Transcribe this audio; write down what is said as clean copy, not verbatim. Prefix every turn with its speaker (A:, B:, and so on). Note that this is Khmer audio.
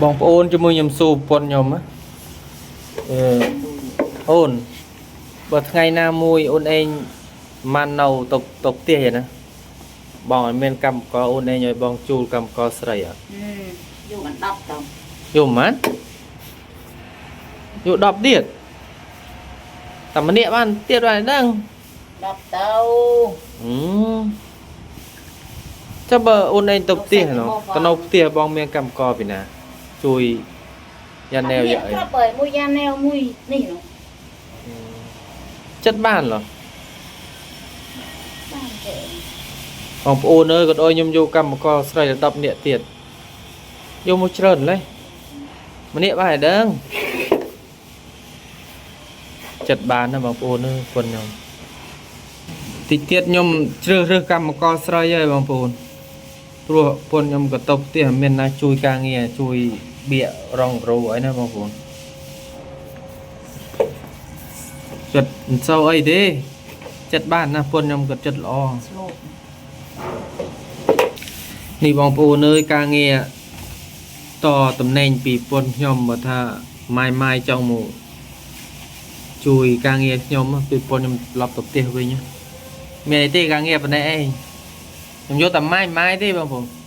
A: បងប្អូនជាមួយខ្ញុំសួរប្រពន្ធខ្ញុំណាអឺអូនបើថ្ងៃណាមួយអូនឯងបាននៅទៅទៅផ្ទះឯណាបងឲ្យមានកម្មករអូនឯងឲ្យបងជួលកម្មករស្រីអត់
B: យកអណ្ដប់ទៅ
A: យកប៉ុន្មានយក10ទៀតតែម្នាក់បានទៀតបានដឹង
B: 10ទៅ
A: អឺចាំបើអូនឯងទៅផ្ទះណោះទៅនៅផ្ទះបងមានកម្មករពីណា ជួយយ៉ាណែវយ៉ាអី
B: ប្រាប់បើមួយយ៉ាណែវមួយនេះនោះ
A: ចិត្តបានเหรอ
B: បានទេ
A: បងប្អូនអើយក៏ឲ្យខ្ញុំយកកម្មករស្រីដល់10នាក់ទៀតយកមកច្រើនលេះម្នាក់បានឲ្យដឹងចិត្តបានណាបងប្អូនអើយគុណខ្ញុំតិចទៀតខ្ញុំជ្រើសរើសកម្មករស្រីហើយបងប្អូនព្រោះពុនខ្ញុំក៏ទៅផ្ទះអត់មានណាជួយការងារជួយបៀករងប្រូអីណាបងប្អូនចិត្តមិនសូវអីទេចិត្តបានណាពុនខ្ញុំក៏ចិត្តល្អ
B: ស្លូត
A: នេះបងប្អូនអើយការងារតតំណែងពីពុនខ្ញុំបើថាម៉ាយម៉ាយចង់មកជួយការងារខ្ញុំពីពុនខ្ញុំត្រឡប់ទៅផ្ទះវិញមានអីទេការងារប៉ុណ្ណេះឯងខ្ញុំយកតែម៉ាយម៉ាយទេបងប្អូន